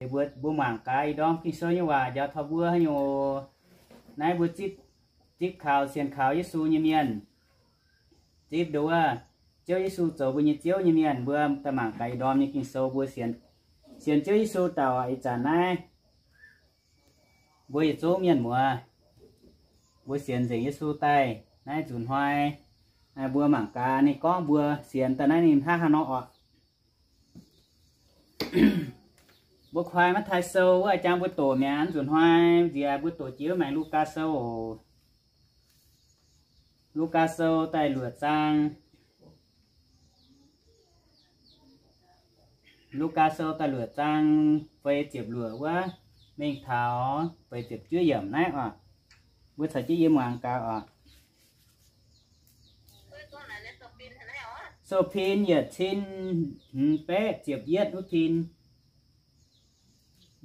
Mbuo, mbuo mangc gaax ih ndorm Ging-Sou nyei waac njaaux taux mbuo haaix nyungc oc. Naaiv mbuo zipv, zipv kaux, sienx kaux Yesu nyei mienh, zipv nduov Ziouv Yesu zoux mbuo nyei Ziouv nyei mienh, mbuo daaih mangc gaax ih ndorm nyei Ging-Sou mbuo sienx, sienx Ziouv Yesu dauh ih zanc naaiv. Mbuo yietc zungv mienh muoz, mbuo sienx nzengc Yesu daaih naaiv nzunc hnoi, mbuo mangc gaax ninh gorngv mbuo sienx daaih naaiv ninh hnangv haaix nor oc. Mbuo kuaai Matv^taai Sou wuov, jangx mbuo doqc mi'aqv. Nzunc hnoi nziex mbuo doqc jiex wuov maengx Lugaa Sou oc. Lugaa Sou da'luoqc zaang. Lugaa Sou da'luoqc zaang feix ziepc luoqc wuov mingh taux feix ziepc juov yiemc naaiv oc. Mbuo caux jienv yiem muangx gaax oc. Sou-pin yietc cin hmz baeqv ziepc yietv wuov pin.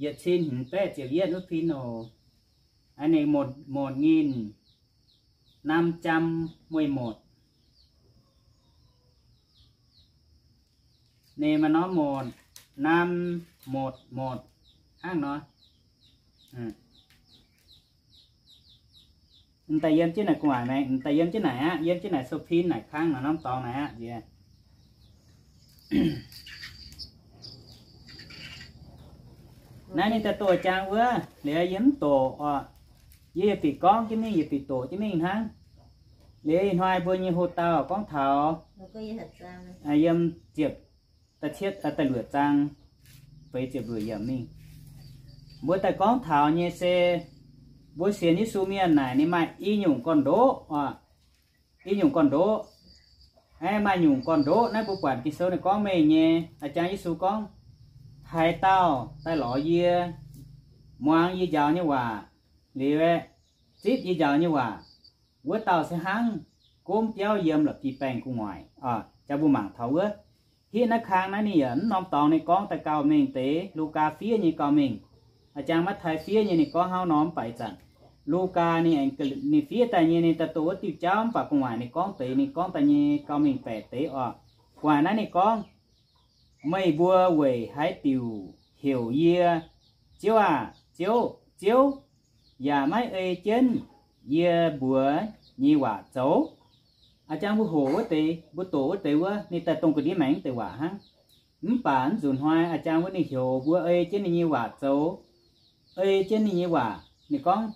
Yietc cin hmz baeqv ziepc yietv wuov pin oc. Ninh một, một nghìn năm trăm mười một. Ninh maaih norm một, năm, một, một hnangv nor. M'daaih yiem jienv naaic gu'nguaaic maengx, m'daaih yiem jienv naaic aqv, yiem jienv naaic sou-pin naaic kangv naaic norm dorngx naaic aqv nziex. Naaiv ninh daaih doqc jangx wuov, liuz yie mv doqc oc. Yie yietc bieqc gorngv jienv mingh, yietc bieqc doqc jienv mingh hnangv. Liuz ih hnoi mbuo nyei hoc-dauh gorngv taux yiem ziepc, da'cietv, da'luoqc zaang feix ziepc luoqc yiemc mingh. Mbuo daaih gorngv taux nyei se mbuo sienx Yesu mienh naaic ninh maaih i nyungc gorn-ndoqv oc. I nyungc gorn-ndoqv. Aeqv, maaih nyungc gorn-ndoqv naaiv mbuo buatc Ging-Sou ninh gorngv mengh nyei. A'jang Yesu gorngv, haaix dauh daaih lorz yie, muangx yie njaaux nyei waac, liuz aeqv, zipv yie njaaux nyei waac, wuov dauh se hnangv gomv biauv yiem la'bieiv-baengh gu'nguaaic. Jang mbuo mangc taux wuov, hitv naaiv kang naaiv ninh yaac mv norm dorngx ninh gorngv daaih gauh mengh deix. Lugaa fiev nyei gauh mengh. A'jang Matv^taai fiev nyei ninh gorngv hnangv nor mv baac ih zanc Lugaa ninh aengx, ninh fiev daaih nyei ninh daaih doqc wuov diuh jauv mv baac gu'nguaaic ninh gorngv deix, ninh gorngv daaih nyei gauh mengh baeqc deix oc. Gu'nguaaic naaiv ninh gorngv, meih mbuo weic haaix diuc heuc yie, Ziouv aah! Ziouv, Ziouv, yaac maiv ei jienv yie mbuox nyei waac zoux? A'jang mbuo hoqc wuov deix, mbuo doqc wuov deix wuov, ninh daaih dongh ga'ndiev maengx deix waac hnangv. Mv baac mv nzunc hnoi a'jang wuov ninh heuc mbuo ei jienv ninh nyei waac zoux, ei jienv ninh nyei waac. Ninh gorngv,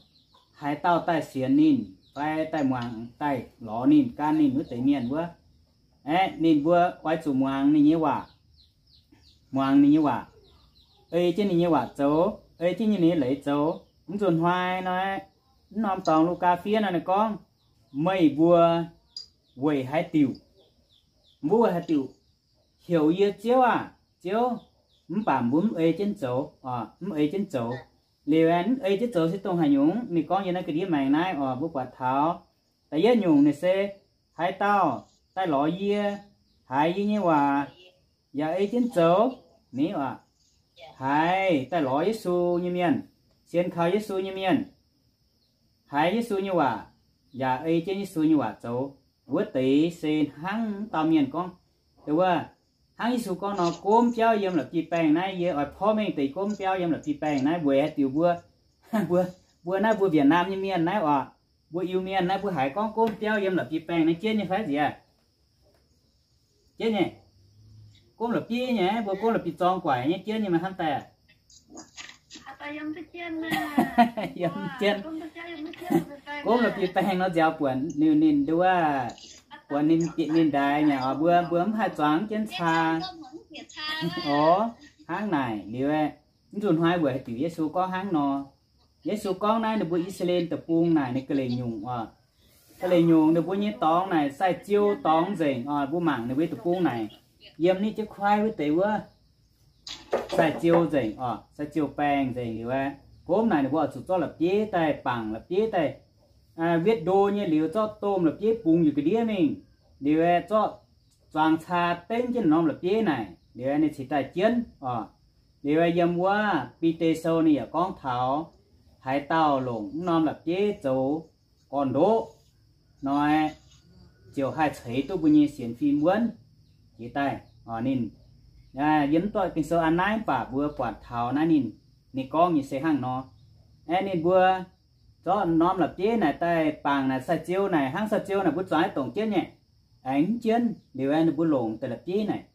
haaix dauh daaih sienx ninh fai daaih muangx, daaih lorz ninh, gan ninh wuov deix mienh wuov, aeqv, ninh mbuo oix zuqc muangx ninh nyei waac, muangx ninh nyei waac, ei jienv ninh nyei waac zoux, ei jienv ninh nyei leiz zoux. Mv nzunc hnoi nor, mv norm dorngx Lugaa fiev nor ninh gorngv, meih mbuo weic haaix diuc, mbuo weic haaix diuc heuc yie, Ziouv aah! Ziouv, mv baac mbuo mv ei jienv zoux, mv ei jienv zoux. Liuz aeqv, mv ei jienv zoux se dongh haaix nyungc? Ninh gorngv yiem naaiv ga'ndiev maengx naaiv oc, mbuo buatc taux da'yietv nyungc ninh se, haaix dauh daaih lorz yie, haiz yie nyei waac, yaac ei jienv zoux, ni, haiz daaih lorz Yesu nyei mienh, sienx kaux Yesu nyei mienh, haiz Yesu nyei waac, yaac ei jienv Yesu nyei waac zoux, wuov deix se hnangv dauh mienh gorngv, wuov, hnangv Yesu gorngv nor, gomv biauv yiem la'bieiv-baengh naaiv. Yie oix porv mengh deix gomv biauv yiem la'bieiv-baengh naaiv weic haaix diuc mbuo, mbuo, mbuo naaiv mbuo Việt Nam nyei mienh naaiv oc, mbuo Iu-Mienh naaiv mbuo haiz gorngv gomv biauv yiem la'bieiv-baengh naaiv jienv nyei fai nziex? Jienv nyei. Gomv la'bieiv nyei, mbuo gomv la'bieiv zorng guaic nyei jienv nyei maaih hnamv daaih. Yiem jienv. Gomv la'bieiv-baengh nor nziaaux buonc ninh, ninh nduov, buonc ninh, ninh ndaix nyei oc. Mbuo, mbuo mv haih zuangx jienv caa. Oc, hnangv naaic liuz, mv nzunc hnoi weic haaix diuc Yesu gorngv hnangv nor? Yesu gorngv naaiv ninh mbuo I^saa^laa^en Deic-Bung naaic ninh ga'lengc nyungc oc. Ga'lengc nyungc ninh mbuo nyei dorngx naaic sai-ziou dorngx nzengc oc. Mbuo mangc ninh mbuo nyei deic-bung naaic, yiem nitv jienv kuaaiv wuov deix wuov, sai-ziou nzengc oc, sai-ziou baengh nzengc liuz aeqv, gomv naaic ninh mbuo oix zuqc zorqv la'bieiv daaih bangc, la'bieiv daaih, wetv ndo nyei liuz zorqv domh la'bieiv bungx njiec ga'ndiev mingh, liuz aeqv, zorqv zuangx caa dengv jienv norm la'bieiv naaic liuz aeqv, ninh cingx daaih jienv oc. Liuz aeqv, yiem wuov Bide Sou ninh yaac gorngv taux haaix dauh longc mv norm la'bieiv zoux gorn-ndoqv nor, ziouc haih ceix duqv mbuo nyei sienx fim wuonv jiex daaih. Ninh Yiem mv doic Ging-Sou an naaiv, mv baac mbuo buatc taux naaiv ninh, ninh gorngv nyei se hnangv nor. Aeqv, ninh mbuo zorqv norm la'bieiv naaic daaih bangc naaic sai-ziou naaic, hnangv sai-ziou naaic mbuo zuangx dongc jienv nyei. Aengx mv jienv liuz, ninh mbuo longc deix la'bieiv naaic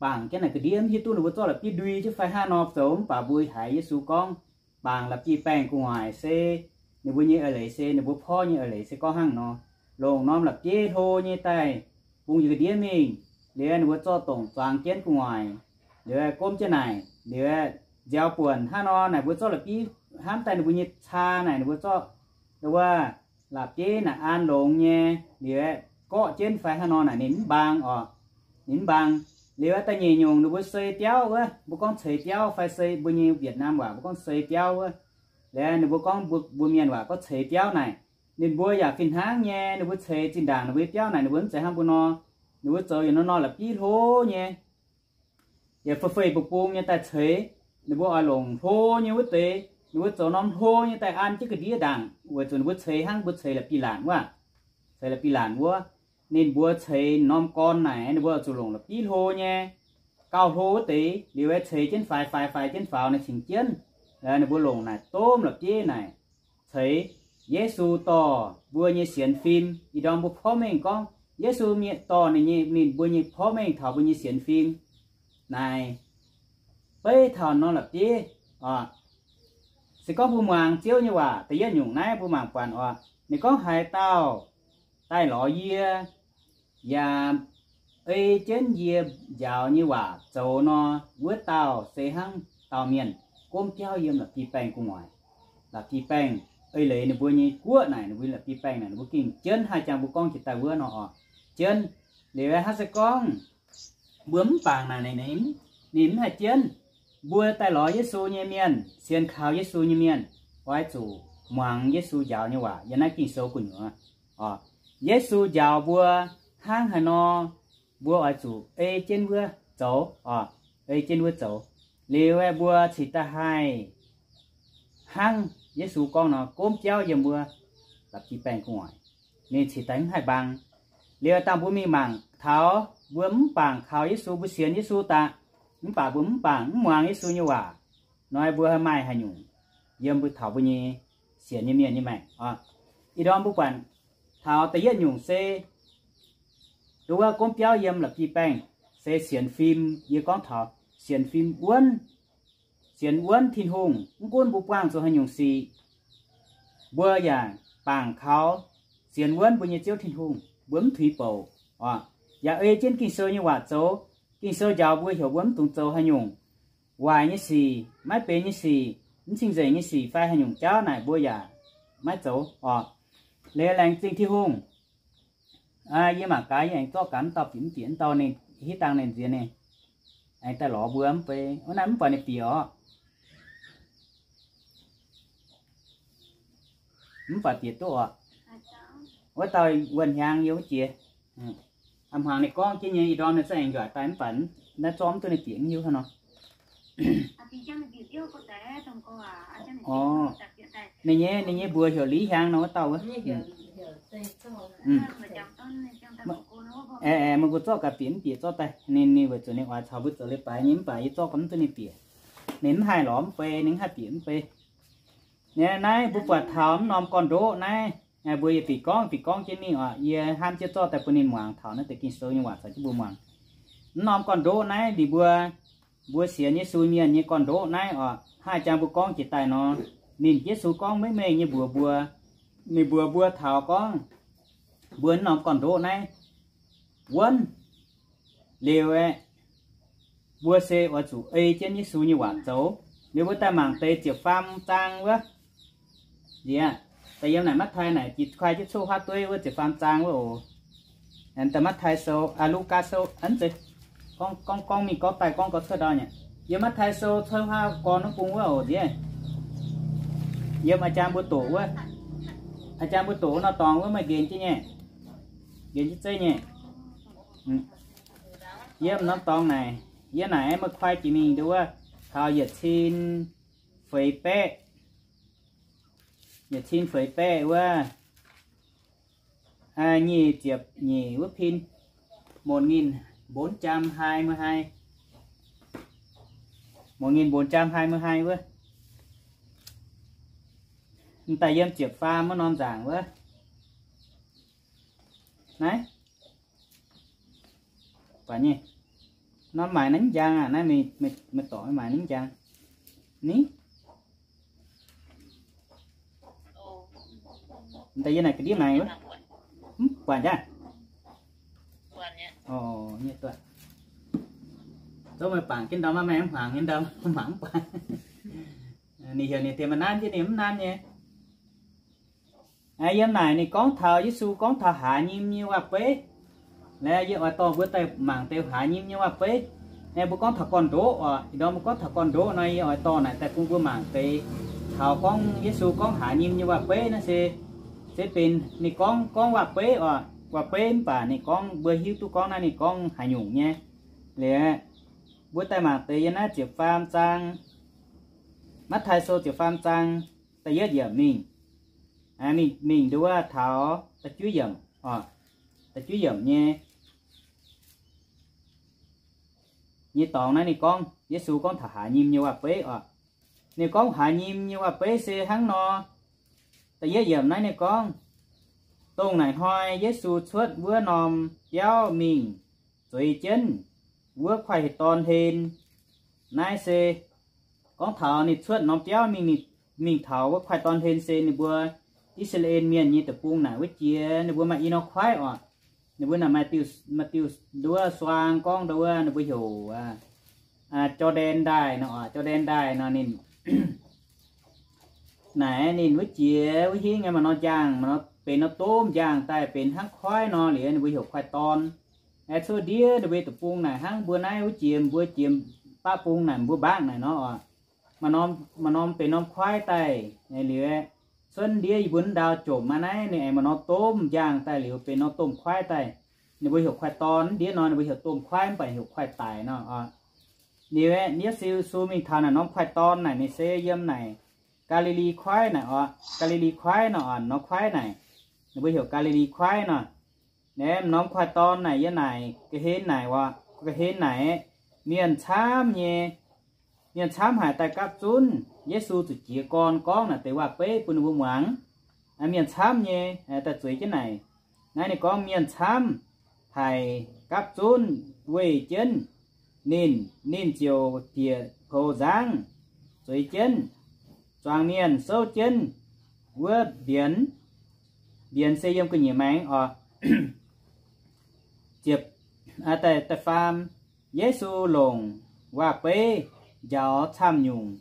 bangc jienv naaic ga'ndiev, mv hiuv duqv ninh mbuo zorqv la'bieiv ndui jienv fai hnangv nor zoux. Mv baac mbuo haiz Yesu gorngv, bangc la'bieiv-baengh gu'nguaaic se ninh mbuo nyei eix leiz, se ninh mbuo porv nyei eix leiz se gorngv hnangv nor. Longc norm la'bieiv hlo nyei daaih bungx njiec ga'ndiev mingh. Liuz ninh mbuo zorqv dongc zuangx jienv gu'nguaaic, liuz gomv jienv naaic, liuz nziaaux buonc hnangv nor naaic, mbuo zorqv la'bieiv hnamv daaih ninh mbuo nyei caa naaic, ninh mbuo zorqv wuov la'bieiv naaic an longx nyei, liuz gorqv jienv fai hnangv nor naaic ninh mv mbaang oc. Ninh mv mbaang. Liuz da'nyeic nyungc ninh mbuo sei biauv wuov, mbuo gorngv ceix biauv fai sei mbuo nyei Việt Nam waac mbuo gorngv sei biauv wuov. Liuz ninh mbuo gorngv, mbuo mienh waac gorngv ceix biauv naaic, ninh mbuo yaac fih hnangv nyei, ninh mbuo ceix zinh ndaangc ninh mbuo nyei biauv naaic ninh mbuo mv zeiz hnangv mbuo nor. Ninh mbuo zoux yietc norm norm la'bieiv hlo nyei, yaac fei-fei bung-bung nyei daaih ceix. Ninh mbuo oix longc hlo nyei wuov deix, ninh mbuo zoux norm hlo nyei daaih an jienv ga'ndiev ndaangc, weic zuqc ninh mbuo ceix hnangv mbuo ceix la'bieiv-laanc wuov. Ceix la'bieiv-laanc wuov, ninh mbuo ceix norm gorn naaic, ninh mbuo zuqc longc la'bieiv hlo nyei, gauh hlo wuov deix, liuz ceix jienv faix, faix, faix jienv faaux naaic cingx jienv. Ninh mbuo longc naaic domh la'bieiv naaic ceix. Yesu dorh mbuo nyei sienx fim, ih ndorm mbuo porv mengh gorngv Yesu mienh dorh ninh nyei, ninh mbuo nyei porv mengh taux mbuo nyei sienx fim naaic, beiv taux norm la'bieiv oc. Se gorngv mbuo muangx Ziouv nyei waac, da'yietv nyungc naaiv mbuo mangc buatc oc, ninh gorngv, haaix dauh daaih lorz yie, yaac ei jienv yie njaaux nyei waac zoux nor, wuov dauh se hnangv dauh mienh gomv biauv yiem la'bieiv-baengh gu'nguaaic. La'bieiv-baengh, eix leiz ninh mbuo nyei guoqv naaic, ninh mbuo la'bieiv-baengh naaic, ninh mbuo gengh jienv haih jangx mbuo gorngv jiex daaih wuov nor oc. Jienv liuz hnangv se gorngv mbuo mv bangc naaic, ninh mv haih jienv. Mbuo daaih lorz Yesu nyei mienh, sienx kaux Yesu nyei mienh, oix zuqc muangx Yesu njaaux nyei waac yiem naaiv Ging-Sou gu'nyuoz oc. Yesu njaaux mbuo hnangv haaix nor, mbuo oix zuqc ei jienv wuov zoux oc. Ei jienv wuov zoux liuz, mbuo cingx daaih haih hnangv Yesu gorngv nor gomv biauv yiem wuov la'bieiv-baengh gu'nguaaic. Ninh cingx daaih mv haih mbaang. Liuz dangh mbuo mingh mangc taux mbuo mv bangc kaux Yesu, mbuo sienx Yesu daaih, mv baac mbuo mv bangc mv muangx Yesu nyei waac, hnoi mbuo haih maaih haaix nyungc yiem mbuo taux mbuo nyei sienx nyei mienh nyei maengc oc. Ih ndorm mbuo buatc taux da'yietv nyungc se nduov wuov gomv biauv yiem la'bieiv-baengh se sienx fim. Yie gorngv taux sienx fim wuonv, sienx wuonv Tin-Hungh. Mv gunv mbuo buangh zuqc haaix nyungc sic, mbuo yaac bangc kaux sienx wuonv mbuo nyei Ziouv Tin-Hungh, mbuo mv tuix bouc oc. Yaac ei jienv Ging-Sou nyei waac zoux. Ging-Sou njaaux mbuo heuc mbuo mv dungx zoux haaix nyungc waaic nyei sic, maiv benx nyei sic, mv cing-nzengc nyei sic fai haaix nyungc jauv naaic mbuo yaac maiv zoux oc. Liuz laengz zingh Tin-Hungh. Yie mangc gaax yie aengx zorqv gaax mv dauh bieqc mv bieqc mv dauh ninh hiuv dangh ninh nziex ninh aengx daaih lorz mbuo mv bei. Wuov naaiv mv buatc ninh bieqc oc. Mv baac bieqc duqv oc. Wuov dauh wuonh hiaangx yiem wuov jiex. A'hmuangx ninh gorngv jienv nyei, ih ndorm ninh zungv aengx njuaic daaih mv baac naaiv zorqv mv duqv ninh bieqc mv hiuv hnangv nor. Orv, ninh nyei, ninh nyei mbuox heuc Li Hiaang nor wuov dauh wuov. Aeqv, meih mbuo zorqv gaax bieqc mv bieqc zorqv daaih. Ninh, ninh weic zuqc ninh oix caux mbuo zoux leiz-baaix nyei mv baac yie zorqv gaax mv duqv ninh bieqc. Ninh mv haih lorz mv bei, ninh mv haih bieqc mv bei. Naaiv mbuo buatc taux mv norm gorn-ndoqv naaiv, mbuo yie bieqc gorngv, bieqc gorngv jienv mingh oc. Yie hnamv jienv zorqv daaih bun ninh muangx taux naaiv deix Ging-Sou nyei waac caux jienv mbuo muangx. Mv norm gorn-ndoqv naaiv liuz mbuo, mbuo sienx Yesu mienh nyei gorn-ndoqv naaiv oc, haih jangx mbuo gorngv jiex daaih nor, ninh Yesu gorngv maiv mengh nyei mbuox mbuo. Ninh mbuox mbuo taux gorngv mbuo mv norm gorn-ndoqv naaiv wuonv liuz aeqv, mbuo se oix zuqc ei jienv Yesu nyei waac zoux. Liuz mbuo daaih mangc deix ziepc faam zaang wuov. Nziex, daaih yiem naaic Matv^tai naaic jiex kuaai jienv coqv huaav dueiv wuov ziepc faam zaang wuov oc. Daaih Matv^tai Sou, aa, Lugaa Sou, gorngv, gorngv mingh gorngv daaih gorngv gau cuotv ndau nyei. Yiem Matv^tai Sou coqv huaav gorn wuov bung wuov oc nziex. Yiem a'jang mbuo doqc wuov, a'jang mbuo doqc wuov norm dorngx wuov meih nqenx jienv nyei, nqenx jienv zeiv nyei. Yiem norm dorngx naaic, yiem naaic meih kuaai jiex mingh nduov wuov, taux yietc cin feix baeqv, yietc cin feix baeqv wuov, nyic ziepc nyeic wuov pin, một nghìn bốn trăm hai mươi hai. Muangx ninh mbuo jam haic maiv haic wuov. M'daaih yiem ziepc faam wuov norm nzaangc wuov. Naaiv, buatc nyei, norm maaic naaiv njang aqv. Naaiv meih dorc maaic naaiv njang ni. M'daaih yie naaic ga'ndiev maengx wuov. Mv buatc jaax. Zouv meih bangc jienv ndau, maaih maengx mv hmuangx nyei ndau, mangc mv buatc. Ninh heuc ninh diex maaih nanv jienv, ninh mv nanv nyei. Yiem naaic ninh gorngv taux Yesu gorngv taux haaz nyim nyei waac-beiv. Laeh yie oix dorh mbuo daaih mangc deix haaz nyim nyei waac-beiv. Aengx mbuo gorngv taux gorn-ndoqv oc. Ih ndorm mbuo gorngv taux gorn-ndoqv nor, yie oix dorh naaic daaih bun mbuo mangc deix taux gorngv Yesu gorngv haaz nyim nyei waac-beiv naaiv se, se benx ninh gorngv, gorngv waac-beiv oc. Waac-beiv mv baac ninh gorngv, mbuo hiuv duqv gorngv naaiv ninh gorngv haaix nyungc nyei. Liuz, mbuo daaih mangc deix yiem naaiv ziepc faam zaang, Matv^taai Sou ziepc faam zaang, da'yietv yiemc mingh, mingh, mingh nduov taux da'juov yiemc oc. Da'juov yiemc nyei, nyei dorngx naaiv ninh gorngv, Yesu gorngv taux haaz nyim nyei waac-beiv oc. Ninh gorngv haaz nyim nyei waac-beiv se hnangv nor, da'yietv yiemc naaiv ninh gorngv, dongh naaic hnoi Yesu cuotv wuov norm biauv mingh zueiz jienv wuov kuaaiv-dorn hlen. Naaiv se gorngv taux ninh cuotv norm biauv mingh, mingh taux wuov kuaaiv-dorn hlen se ninh mbuo I^saa^laa^en Mienh nyei deic-bung naaic wuov jiex ninh mbuo maaih i norm kuaaiv oc. Ninh mbuo naaic maaih diuh, maaih diuh nduov suang gorngv nduov wuov ninh mbuo heuc Jor^ndaen Ndaaih nor oc. Jor^ndaen Ndaaih nor ninh naaic ninh wuov jiex wuov hingv maaih norm njang, maaih norm benx norm domh njang daaih benx hnangv kuaaiv nor liuz ninh mbuo heuc kuaaiv-dorn. Aengx cuotv ndiev ninh mbuo deic-bung naaic hnangv mbuo naaiv wuov jiex, mbuo jiex baqv bung naaic, mbuo mbaangv naaic nor oc. Maaih norm, maaih norm benx norm kuaaiv daaih liuz, cuotv ndiev yie mbuo ndau jomc aqv naaiv ninh aengx maaih norm domh njang daaih liuz benx norm domh kuaaiv daaih. Ninh mbuo heuc kuaaiv-dorn, ndiev nor ninh mbuo heuc domh kuaaiv mv baac heuc kuaaiv-daic nor oc. Liuz aeqv, Yesu mingh taux naaic norm kuaaiv-dorn naaic ninh se yiem naaic Gaa^li^li Kuaaiv naaic oc. Gaa^li^li Kuaaiv nor oc, norm kuaaiv naaic, ninh mbuo heuc Gaa^li^li Kuaaiv nor. Aeqv, norm kuaaiv-dorn naaic yiem naaic ga'hlen naaic oc, ga'hlen naaic mienh camv nyei, mienh camv haic daaih gapv zunv Yesu zuqc jiez gorn gorngv naaic deix waac-beiv bun ninh mbuo muangx. Mienh camv nyei daaih zueiz jienv naaic. Naaiv ninh gorngv mienh camv haic gapv zunv weih jienv ninh, ninh ziouc bieqc poux nzangv zueiz jienv. Zuangx mienh souv jienv wuov mbienx, mbienx se yiem gu'nyuoz maengx oc. Ziepc, da'faam, Yesu longc waac-beiv njaaux camv-nyungc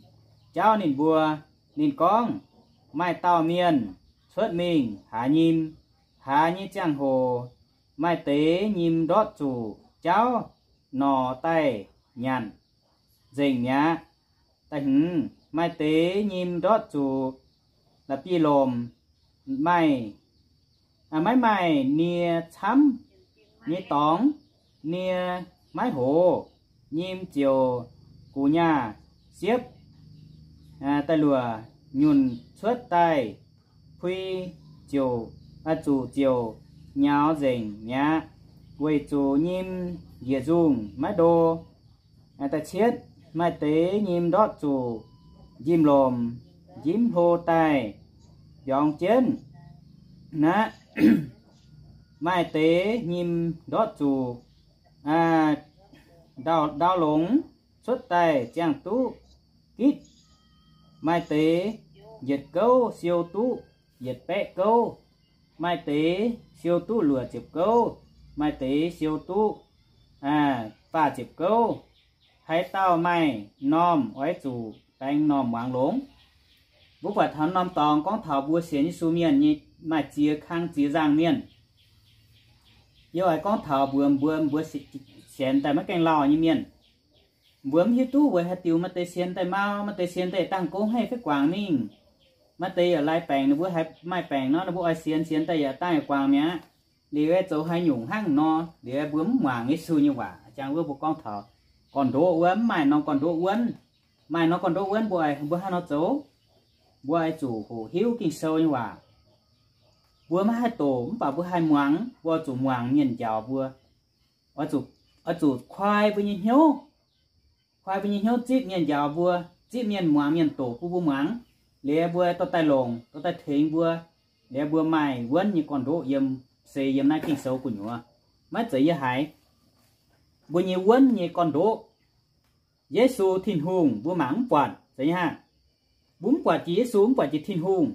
jauv ninh mbuo. Ninh gorngv, maaih dauh mienh cuotv mingh haaz nyim. Haaz nyei ziangh hoc maaih deix nyim ndortv zuqc jauv norqc daaih nyanc nzengc mi'aqv. Da'hmz, maaih deix nyim ndortv zuqc la'bieiv-lomc, maaih, maiv maaih nie camv nyei dorngx, nie maiv hoz, nyim ziouc gu'nyuoz nyaah siepv daaih luoqc nyunc cuotv daaih pui ziouc, zuqc ziouc nyaux nzengc mi'aqv, weic zuqc nyim njiec nzungh maiv ndo. Da'cietv, maaih deix nyim ndortv zuqc njimv-lomc njimv hlo daaih mbiorngz jienv. Naaiv maaih deix nyim ndortv zuqc ndau, ndau longx cuotv daaih ziangh duqv gitv. Maaih deix yietc gouv siou duqv yietc baeqv gouv. Maaih deix siou duqv luoqc ziepc gouv. Maaih deix siou duqv faah ziepc gouv. Haaix dauh maaih m'normh oix zuqc baengx m'normh muangx longx. Mbuo buatc taux norm dorngx gorngv taux mbuo sienx Yesu mienh nyei maaih ziex kang ziex nzangc mienh. Yie oix gorngv taux mbuo, mbuo, mbuo sienx daaih maiv gaengh lauh nyei mienh. Mbuo mv hiuv duqv weic haaix diuc maaih deix sienx daaih mau, maaih deix sienx daaih dangh gouv haiv fai guangc mingh. Maaih deix yaac lai baengc, ninh mbuo haiz maaih baengc nor, ninh mbuo oix sienx, sienx daaih yaac dangh yaac guangc mi'aqv. Liuz zuqc haaix nyungc hnangv nor, liuz mbuo mv muangx Yesu nyei waac. Jangx wuov mbuo gorngv taux gorn-ndoqv wuov, mv maaih norm gorn-ndoqv wuonv. Maaih norm gorn-ndoqv wuonv mbuo, mbuo hnangv nor zoux. Mbuo oix zuqc hoqc hiuv Ging-Sou nyei waac. Mbuo maiv haih doqc mv baac mbuo haih muangx, mbuo oix zuqc muangx mienh njaaux mbuo. Oix zuqc, oix zuqc koi mbuo nyei hnyouv. koi mbuo nyei hnyouv zipv mienh njaaux mbuo, zipv mienh muangx mienh doqc bun mbuo muangx, liuz mbuo dorh daaih longc, dorh daaih tengx mbuo, liuz mbuo maaih wuonv nyei gorn-ndoqv yiem, se yiem naaiv Ging-Sou gu'nyuoz, maiv zeiz yie haiz. Mbuo nyei wuonv nyei gorn-ndoqv, Yesu Tin-Hungh mbuo mangc mv buatc, zeiz nyei hnangv. Mbuo mv buatc jiex Yesu, mv buatc jiex Tin-Hungh.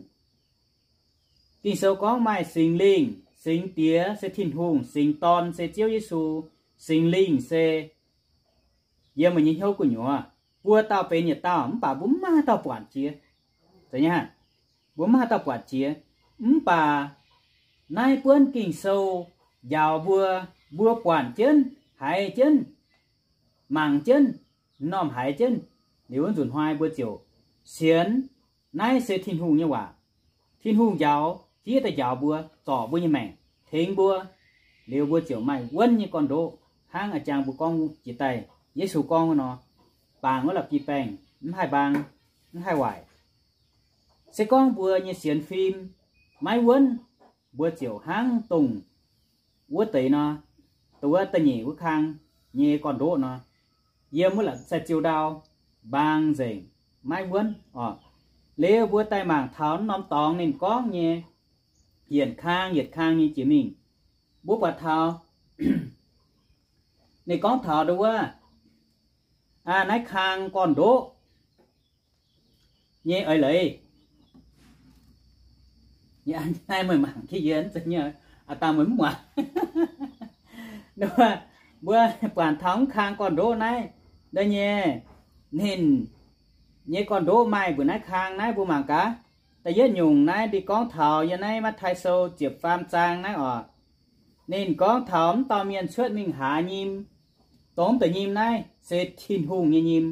Ging-Sou gorngv maaih Singx Lingh, Singx Diex se Tin-Hungh, Singx Dorn se Ziouv Yesu, Singx Lingh se yiem meih nyei hnyouv gu'nyuoz. Buo dauh benx yietc dauh, mv baac mbuo mv maaih haaix dauh buatc jiex. Zeiz nyei hnangv. Mbuo mv maaih haaix dauh buatc jiex. Mv baac naaiv buonv Ging-Sou njaaux mbuo, mbuo buatc jienv, haiz jienv, mangc jienv, m'normh haiz jienv, liuz wuov nzunc hnoi mbuo ziouc sienx naaiv se Tin-Hungh nyei waac. Tin-Hungh njaaux, fiev daaih njaaux mbuo, zorc mbuo nyei maengc, tengx mbuo, liuz mbuo ziouc maaih wuonv nyei gorn-ndoqv, hnangv a'jang mbuo gorngv jiex daaih, Yesu gorngv wuov nor, baangc wuov la'bieiv-baengh mv haih mbaang, mv haih waaic. Se gorngv mbuo nyei sienx fim maiv wuonv, mbuo ziouc hnangv dongh wuov deix nor, dongh wuov da'nyeic wuov kang nyei gorn-ndoqv nor, yiem wuov la'saih ziouh ndau mbaang nzengc, maiv wuonv oc. Liuz mbuo daaih mangc taux norm dorngx ninh gorngv nyei yietc kang yietc kang nyei jiex mingh. Mbuo buatc taux ninh gorngv taux dongh wuov, naaiv kang gorn-ndoqv nyei eix leiz. Naaiv meih mangc jienv yie, dangh meih mv muangx. Mbuo buatc taux mv kang gorn-ndoqv naaiv, naaiv nyei, ninh nyei gorn-ndoqv maaih mbuoqc naaiv kang naaiv mbuo mangc gaax. Da'yietv nyungc naaiv ninh gorngv taux yiem naaiv Matv^taai Sou ziepc faam zaang naaiv oc. Ninh gorngv taux mv dauh mienh cuotv mingh hlaax nyim, dongh mv deix nyim naaiv se Tin-Hungh nyei nyim.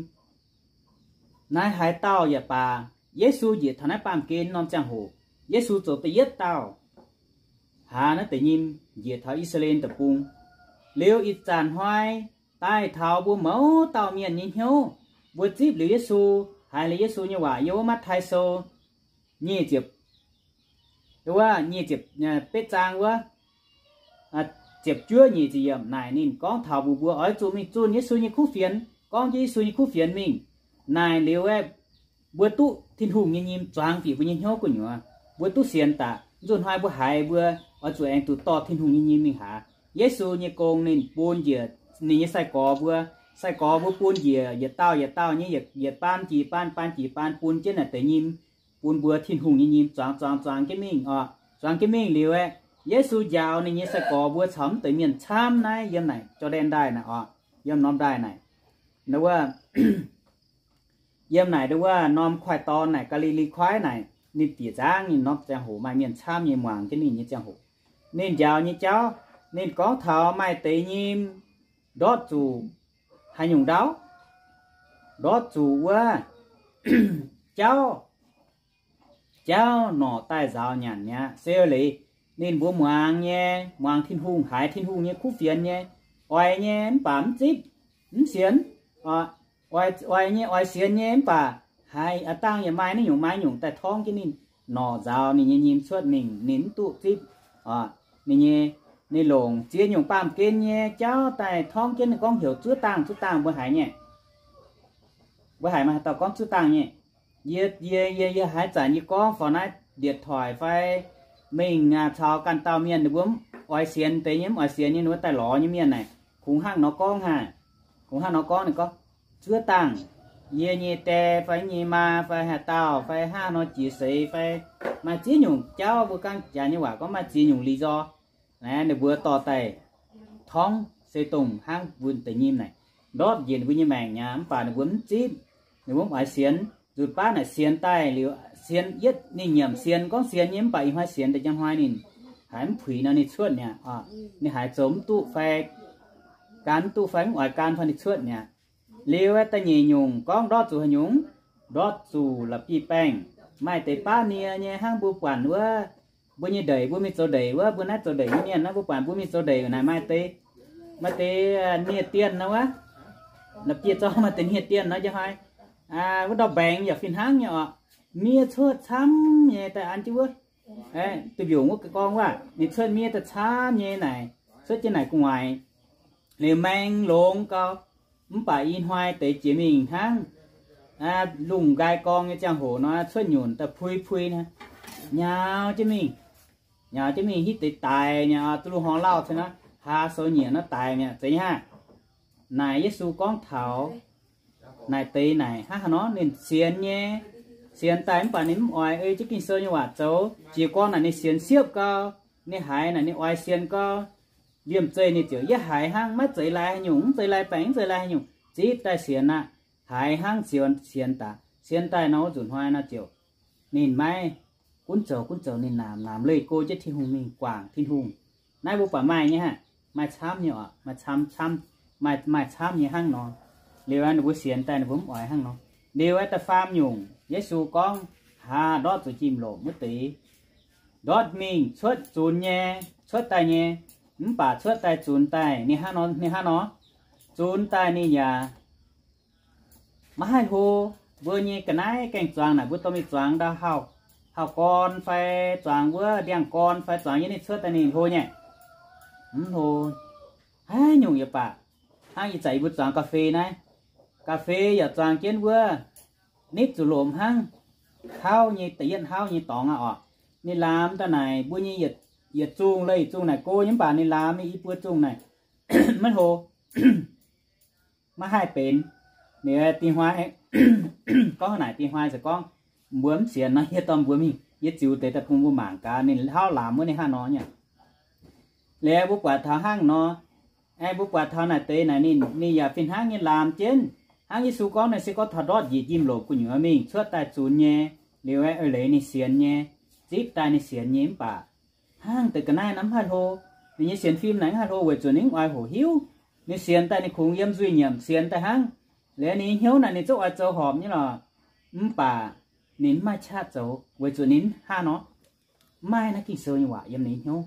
Naaiv haaix dauh yaac baac, Yesu njiec taux naaiv baamh gen norm ziangh hoc, Yesu zoux da'yietv dauh hlaax naaiv deix nyim njiec taux I^saa^laa^en Deic-Bung. Liuz ih zanc hnoi daaih taux mbuo mouz dauh mienh nyei hnyouv, mbuo zipv liuz Yesu, haiz liuz Yesu nyei waac yiem wuov Matv^taai Sou nyic ziepc, wuov nyic ziepc betv zaang wuov, ziepc juov nyic ziepc yiemc naaic ninh gorngv taux mbuox mbuo oix zuqc mingh zunh Yesu nyei kuv fienx, gorngv jienv Yesu nyei kuv fienx mingh. Naaic liuz aeqv, mbuo duqv Tin-Hungh nyei nyim zuangx bieqc mbuo nyei hnyouv gu'nyuoz, mbuo duqv sienx daaih. Nzunc hnoi mbuo haiz mbuo oix zuqc aengx duqv dorh Tin-Hungh nyei nyim mingh haaz. Yesu nyei gong ninh bun njiec ninh nyei sai-gorx mbuo, sai-gorx mbuo bun njiec yietc dauh yietc dauh nyei yietc, yietc baan jiex baan, baan jiex baan bun jienv naaic deix nyim, bun mbuo Tin-Hungh nyei nyim zuangx zuangx zuangx jienv mingh oc. Zuangx jienv mingh liuz aeqv, Yesu njaaux ninh nyei sai-gorx mbuo caux mv deix mienh camv naaiv yiem naaic Jor^ndaen Ndaaih naaic oc, yiem norm ndaaih naaic. Wuov, yiem naaic wuov norm kuaaiv dorn naaic, Gaa^li^li Kuaaiv naaic, ninh bieqc nzangv ninh norm ziangh hoc maaih mienh camv nyei muangx jienv ninh nyei ziangh hoc, ninh njaaux nyei jauv, ninh gorngv taux maaih deix nyim ndortv zuqc haaix nyungc ndau? Ndortv zuqc wuov jauv, jauv norqc daaih nzaaux nyanc mi'aqv. Se leiz ninh mbuo muangx nyei, muangx Tin-Hungh, haiz Tin-Hungh nyei kuv fienx nyei, oix nyei mv baac mv zipv, mv sienx. Oix nyei, oix sienx nyei mv baac haiz a'dangh yaac maaih naaiv nyungc maaih nyungc daaih torngv jienv ninh, norqc nzaaux ninh nyei nyim cuotv mingh, ninh mv duqv zipv. Ninh nyei, ninh longc ziex nyungc baamh gen nyei jauv daaih torngv jienv ninh gorngv heuc zuov dangh, zuov dangh mbuo haiz nyei. Mbuo haiz maaih haaix dauh gorngv zuov dangh nyei? Yie, yie, yie, yie haaix zanc yie gorngv fai naaiv điện thoại fai mingh caux ganh dauh mienh ninh mbuo mv oix sienx deix nyei, mv oix sienx nyei ninh mbuo daaih lorz nyei mienh naaic, kungx hnangv nor gorngv haic. Kungx hnangv nor gorngv ninh gorngv, zuov dangh, yie nyei die fai nyei maa fai haaix dauh fai hnangv nor jiex seix fai maaih ziex nyungc jauv mbuo gangv jaax nyei waac gorngv maaih ziex nyungc lý do. Naaiv ninh mbuo dorh daaih torngv se dongh hnangv mbuo deix nyim naaic, ndortv njiec ninh mbuo nyei maengc mi'aqv, mv baac ninh mbuo mv zipv, ninh mbuo mv oix sienx. Nzunc baav naaic sienx daaih liuz, sienx yietv ninh nyiemc sienx, gorngv sienx nyei mv baac ih hnoi sienx daaih njang hnoi ninh haiz mv puix nor ninh cuotv mi'aqv. Ninh haiz zoux mv duqv fai gan mv duqv fai mv oix gan fai ninh cuotv mi'aqv. Liuz da'nyeic nyungc gorngv ndortv zuqc haaix nyungc? Ndortv zuqc la'bieiv-baengh. Maaih deix baav nie nyei hnangv mbuo buatc wuov, mbuo nyei ndeic, mbuo mingh zoux ndeic wuov, mbuo naaiv zoux ndeic nyei mienh naaiv, mbuo buatc mbuo mingh zoux ndeic naaic maaih deix, maaih deix nie-dienh nor wuov, la'bieiv-zorng maaih deix nie-dienh nor njang hnoi, wuov ndau-mbaengx yaac fih hnangv nyei oc. Miev cuotv camv nyei daaih an jienv wuov, duih mbiungc wuov gorngv wuov, ninh cuotv miev daaih camv nyei naaic, cuotv jienv naaic gu'nguaaic, liuz maeng longx gau. Mv baac i hnoi deix jiex mingh hnangv, lungh nqaai gorngv nyei ziangh hoc nor, cuotv nyunc daaih pui pui naaiv, nyaux jienv mingh, nyaux jienv mingh hitv deix daic mi'aqv, duqv lungh horngh lauh cin naaiv, haa sou nyiec naaiv daic mi'aqv, zeiz nyei hnangv. Naaic Yesu gorngv taux naaic deix naaic hnangv haaix nor, ninh sienx nyei, sienx daaih mv baac ninh mv oix ei jienv Ging-Sou nyei waac zoux. Jiez gorn naaic ninh sienx siepv gau, ninh haiz naaic ninh oix sienx gau, liemh zeih ninh ziouc yie haiz hnangv, maiv zeiz lai haaix nyungc, mv zeiz lai baengc, mv zeiz lai haaix nyungc, zipv daaih sienx aqv. Haiz hnangv sienx, sienx daaih, sienx daaih nor, wuov nzunc hnoi nor ziouc ninh maiv gunv zoux, gunv zoux ninh naamx, naamx leih go jienv Tin-Hungh mingh guangc Tin-Hungh. Naaiv mbuo buatc maaih nyei hnangv, maaih camv nyei oc, maaih camv, camv, maaih, maaih camv nyei hnangv nor. Liuz ninh mbuo sienx daaih ninh mbuo mv oix hnangv nor. Liuz da'faam nyungc Yesu gorngv, haa, ndortv zuqc njimv-lomc wuov deix, ndortv mingh cuotv zunx nyei, cuotv daaih nyei, mv baac cuotv daaih zunx daaih ninh hnangv nor, ninh hnangv nor, zunx daaih ninh yaac maiv haih hlo. Mbuo nyei ga'naaiv gaengh zuangx naaic, mbuo dorh mingh zuangx ndau hauv, hauv gorn fai zuangx wuov ndiangx-gorn fai zuangx yiem ninh cuotv daaih ninh hlo nyei, mv hlo. Haaix nyungc yaac baac, hnangv ih zanc yie mbuo zuangx ga'fei naaiv, ga'fei yaac zuangx jienv wuov nitv zuqc lomc hnangv, hauv nyei, da'yietv hauv nyei dorngx aqv oc. Ninh laamx daaih naaic mbuo nyei yietc zungh leih zungh naaic go nyei, mv baac ninh laamx nyei i buo zungh naaic maiv hlo, maiv haih benx. Ninh dingh hnoi gorngv naaic, dingh hnoi se gorngv mbuo mv sienx nor, yie dorh mbuo mingh, yie ziux deix daaih bun mbuo mangc gaax ninh hlauv laamx wuov ninh hnangv nor nyei. Liuz mbuo buatc taux hnangv nor, aengx mbuo buatc taux naaic deix naaic ninh, ninh yaac fih hnangv nyei laamx jienv. Hnangv Yesu gorngv naaic se gorngv taux ndortv njiec njimv-lomc gu'nyuoz mingh cuotv daaih zunx nyei, liuz aeqv, eix leiz ninh sienx nyei, zipv daaih ninh sienx nyei, mv baac hnangv deix ga'naaiv naaiv mv haih hlo. Ninh nyei sienx fim naaic mv haih hlo weic zuqc ninh mv oix hoqc hiuv. Ninh sienx daaih ninh kungx yiem nzuih nyiemc sienx daaih hnangv. Liuz ninh nyei hnyouv naaic ninh zungv oix zoux horpc nyei lorqc, mv baac ninh mv maaih qaqv zoux weic zuqc ninh hnangv nor, mv maaih naaiv Ging-Sou nyei waac yiem ninh nyei hnyouv.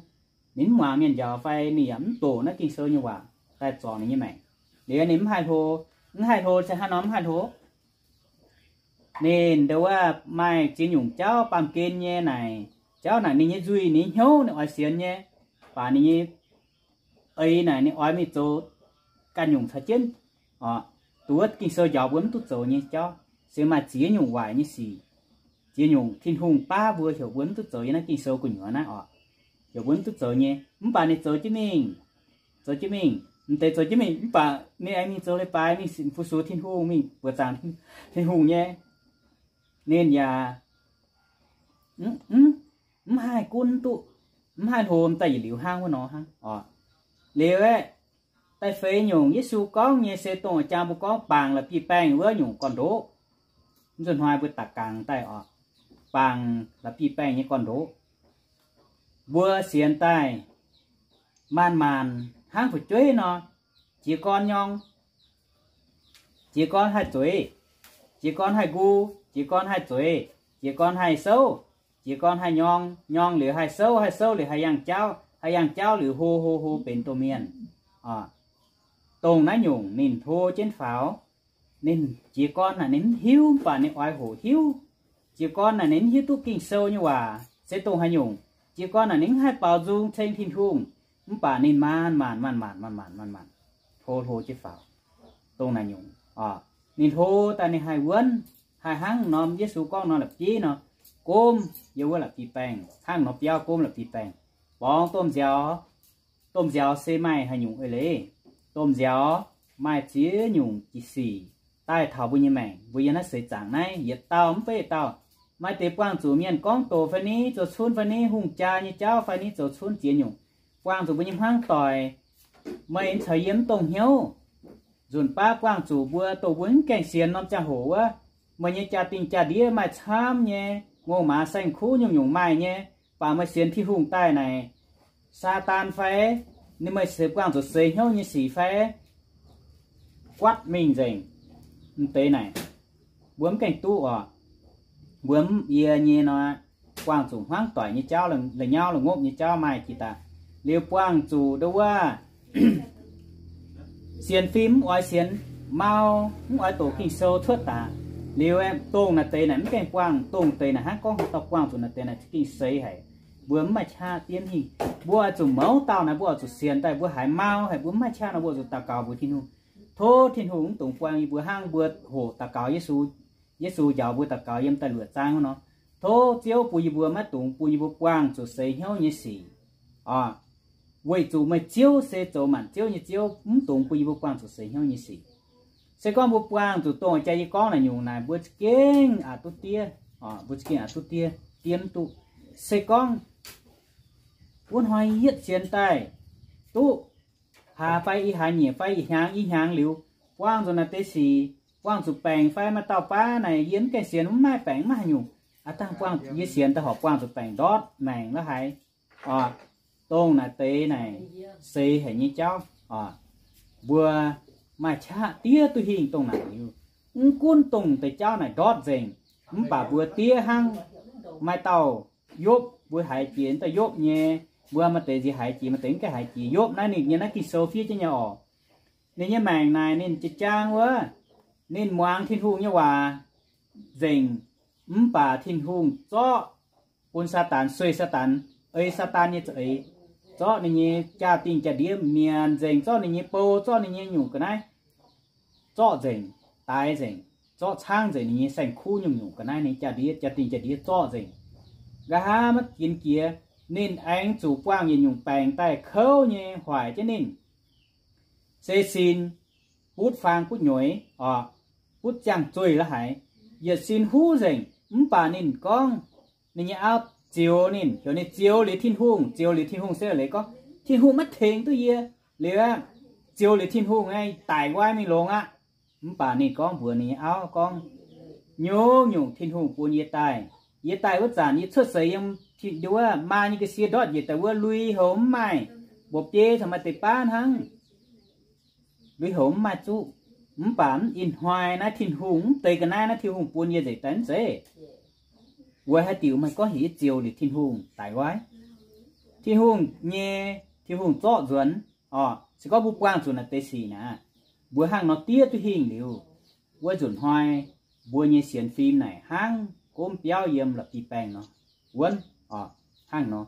Ninh mv muangx mienh njaaux fai ninh yaac mv doqc naaiv Ging-Sou nyei waac daaih zorc ninh nyei maengc. Liuz ninh mv haih hlo. Mv haih hlo se hnangv nor mv haih hlo. Ninh ndo wuov maaih ziex nyungc jauv baamh gen nyei naaic, jauv naaic ninh nyei nzuih ninh nyei hnyouv ninh oix sienx nyei, baac ninh nyei eix naaic ninh oix mingh zoux ganh nyungc caux jienv oc. Duqv wuov Ging-Sou njaaux mbuo mv duqv zoux nyei jauv se maaih ziex nyungc waaic nyei sic, ziex nyungc Tin-Hungh baav mbuo heuc mbuo mv duqv zoux yiem naaiv Ging-Sou gu'nyuoz naaiv oc. Heuc mbuo mv duqv zoux nyei, mv baac ninh zoux jienv mingh, zoux jienv mingh, m'deix zoux jienv mingh, mv baac ninh aengx mingh zoux leiz-baaix, mingh fu-sux Tin-Hungh, mingh buoqc zaangc Tin-Hungh nyei. Ninh yaac mv, mv haih gunv duqv, mv haih hlo daaih yietc liuz hnangv wuov nor hnangv oc. Liuz aeqv, da'feix nyungc Yesu gorngv nyei se dongh jang mbuo gorngv bangc la'bieiv-baengh wuov nyungc gorn-ndoqv. Mv nzunc hnoi mbuo daaih gangx daaih oc, bangc la'bieiv-baengh nyei gorn-ndoqv. Mbuo sienx daaih maanc-maanc hnangv fu'jueiv nor, jiez gorn nyorng, jiez gorn haih zueiz, jiez gorn haih nqu, jiez gorn haih zueiz, jiez gorn haih souv, jiez gorn haih nyorng, nyorng liuz haih souv, haih souv liuz haih yangh jauv, haih yangh jauv liuz hlo hlo hlo benx domh mienh. Dongh naaiv nyungc ninh hlo jienv faaux. Ninh jiez gorn naaic ninh mv hiuv, mv baac ninh oix hoqc hiuv. Jiez gorn naaic ninh mv hiuv duqv Ging-Sou nyei waac se dongh haaix nyungc. Jiez gorn naaic ninh mv haih baaux nzung ceng Tin-Hungh, mv baac ninh maanc-maanc maanc-maanc maanc-maanc maanc-maanc hlo hlo jienv faaux. Dongh naaic nyungc, ninh hlo daaih ninh haih wuonv, haih hnangv norm Yesu gorngv nor la'bieiv nor, gomv yiem wuov la'bieiv-baengh, hnangv nor biauv gomv la'bieiv-baengh. Borngz domh nziaaux, domh nziaaux se maaih haaix nyungc eix leiz? Domh nziaaux maaih ziex nyungc sic daaih taux mbuo nyei maengc. Mbuo yiem naaiv seix zaangc naaiv yietc dauh mv fei yietc dauh, maaih deix buangh zuqc mienh gorngv doqc fai ni, zoux cunv fai ni, hungh jaa nyei jauv fai ni, zoux cunv ziex nyungc buangh zuqc mbuo nyei hmuangv doic. Meih caux yie mv dongh hnyouv. Nzunc baav buangh zuqc mbuo, dongh mbuo mv gaengh sienx norm ziangh hoc wuov, meih nyei jaa-dingh jaa-ndiev maaih camv nyei, ngongh maaz saeng-kuv nyungc-nyungc maaih nyei, baac meih sienx Tin-Hungh daaih naaic, Saadaan fai, ninh meih se buangh zuqc seix hnyouv nyei sic fai, guaatv mingh nzengc. M'deix naaic, mbuo mv gaengh duqv oc. Mbuo mv yie nyei nor, buangh zuqc hmuangv doic nyei jauv, la'nyauv la'ngopv nyei jauv maaih jiex daaih. Liuz buangh zuqc ndo wuov sienx fim mv oix sienx, mau, mv oix doqc Ging-Sou cuotv daaih. Liuz dongh naaic deix naaic mv gaengh buangh, dongh deix naaic hnangv gorngv haaix dauh buangh zuqc naaic deix naaic gengh seix haic. Mbuo mv maaih qaqv diemv hingh. Mbuo oix zuqc mouz dauh naaic, mbuo oix zuqc sienx daaih, mbuo haiz mau haic, mbuo mv maaih qaqv nor, mbuo oix zuqc daux gaux mbuox Tin-Hungh, Tov Tin-Hungh mv dungx buang yie mbuo hnangv mbuo hoqc daux gaux Yesu, Yesu njaaux mbuo daux gaux yiem da'luoqc zaang wuov nor. Tov Ziouv bun yie mbuo maiv dungx bun yie mbuo buangh zuqc seix hnyouv nyei sic. Oc, weic zuqc meih Ziouv se zoux maanc ziouv nyei Ziouv, mv dungx bun yie mbuo buangh zuqc seix hnyouv nyei sic. Se gorngv mbuo buangh zuqc dongh jaa yie gorngv naaic nyungc naaic, mbuo za'gengh aqc duqv diev. Mbuo za'gengh aqc duqv diev, diev mv duqv. Se gorngv wuov hnoi yietv sienx daaih duqv hlaax fai i hlaax nyeic fai i hnyangx i hnyangx liuz, buangh zuqc naaiv deix sic, buangh zuqc baengc fai maaih dauh baav naaic yie mv gaengh sienx, mv maaih baengc, mv maaih haaix nyungc. Aav dangh buangh yie sienx daaih horpc buangh zuqc baengc ndortv maengc la'haaix. Oc, dongh naaic deix naaic seix haic nyei jauv. Oc, mbuo maaih qaqv diev duqv hingh dongh naaic liuz, mv gunv dongh deix jauv naaic ndortv nzengc, mv baac mbuo diev hnangv maaih dauh Yopv, mbuo haiz jiex dauh Yopv nyei, mbuo maaih deix nziex haiz jiex, maaih deix mv gaengh haiz jiex. Yopv naaiv ninh nyei naaiv Ging-Sou fiev jienv nyei oc. Ninh nyei maengc naaic ninh jiex jaang wuov, ninh muangx Tin-Hungh nyei waac nzengc, mv baac Tin-Hungh zorqv bun Saadaan, sueih Saadaan, ei Saadaan nyei za'eix, zorqv ninh nyei jaa-dingh jaa-ndiev mienc nzengc, zorqv ninh nyei bou, zorqv ninh nyei nyungc ga'naaiv zorqv nzengc, daix nzengc, zorqv caangv nzengc ninh nyei saeng-kuv nyungc-nyungc ga'naaiv, ninh jaa-ndiev, jaa-dingh jaa-ndiev zorqv nzengc. Nqa'haav maiv ginx jiex, ninh aengx zuqc buangh yietc nyungc baengc daaih kouv nyei hoic jienv ninh. Se sin butv faang butv nyueiz oc, butv ziangh zueih la'haiz, yietc sin huv nzengc. Mv baac ninh gorngv ninh nyei auv zioux ninh, heuc ninh zioux liuz Tin-Hungh, zioux liuz Tin-Hungh se leiz gorngv Tin-Hungh maiv tengx duqv yie liuz aqv, zioux liuz Tin-Hungh aeqv, daic nqoi mingh longx aqv. Mv baac ninh gorngv mbuox ninh nyei auv gorngv, nyungc-nyungc Tin-Hungh bun yie daaih. Yie daaih wuov zanc yie cuotv seix yiem wuov maa nyei ga'sie ndortv njiec daaih wuov, lui-houx mv maaih, mba'biei caux maaih deix baav hnangv. Lui-houx mv maaih zuqv. Mv baac ih hnoi naaiv Tin-Hungh mv deix ga'naaiv naaiv Tin-Hungh bun yie nzengc daaih mv zeiz? Weic haaix diuc meih gorngv heuc yie zioux liuz Tin-Hungh daic nqoi? Tin-Hungh nyei, Tin-Hungh zorqv nzuonx. Oc, se gorngv mbuo buangh zuqc naaiv deix sic naaic, mbuo hnangv nor diev duqv hingh liuz, wuov nzunc hnoi mbuo nyei sienx fim naaic hnangv gomv biauv yiem la'bieiv-baengh nor, wuonv. Oc, hnangv nor,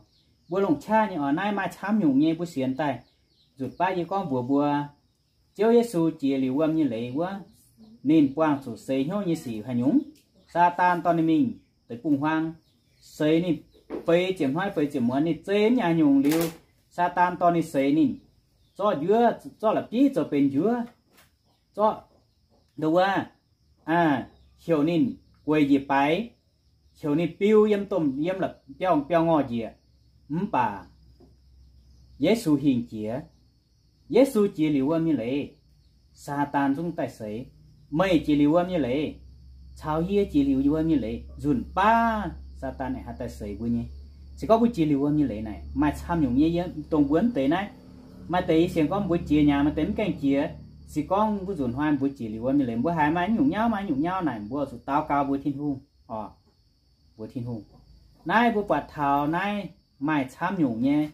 mbuo longc qaqv nyei oc. Naaiv maaih camv nyungc nyei mbuo sienx daaih. Nzunc baav yie gorngv mbuox mbuo, Ziouv Yesu jiex liuz wuom nyei leiz wuov, ninh buangh zuqc seix hnyouv nyei sic haaix nyungc? Saadaan dorh ninh mingh deic-bung-huaang, seix ninh feix ziepc hnoi feix ziepc muonz, ninh zeiz mv nyaanh nyungc liuz, Saadaan dorh ninh seix ninh, zorqv njuov, zorqv la'bieiv zoux benx njuov, zorqv nduov wuov, heuc ninh gueic njiec baix, heuc ninh biu yiem domh, yiem la'biauv, biauv-ngorh njiec. Mv baac Yesu hingh jiex. Yesu jiex liuz wuom nyei leiz, Saadaan zungv daaih seix. Meih jiex liuz wuom nyei leiz caux yie jiex liuz wuom nyei leiz, nzunc baav Saadaan aengx haih daaih seix mbuo nyei. Se gorngv mbuo jiex liuz wuom nyei leiz naaic, maaih camv nyungc nyei yiem dongh mbuo mv deix naaiv. Maaih deix yie sienx gorngv mbuo jiex nyei, maaih deix mv gaengh jiex. Se gorngv mbuo nzunc hnoi mbuo jiex liuz wuom nyei leiz, mbuo haiz maaih nyungc nyauv, maaih nyungc nyauv naaic, mbuo zuqc daux gaux mbuox Tin-Hungh oc. Mbuox Tin-Hungh. Naaiv mbuo buatc taux naaiv maaih camv nyungc nyei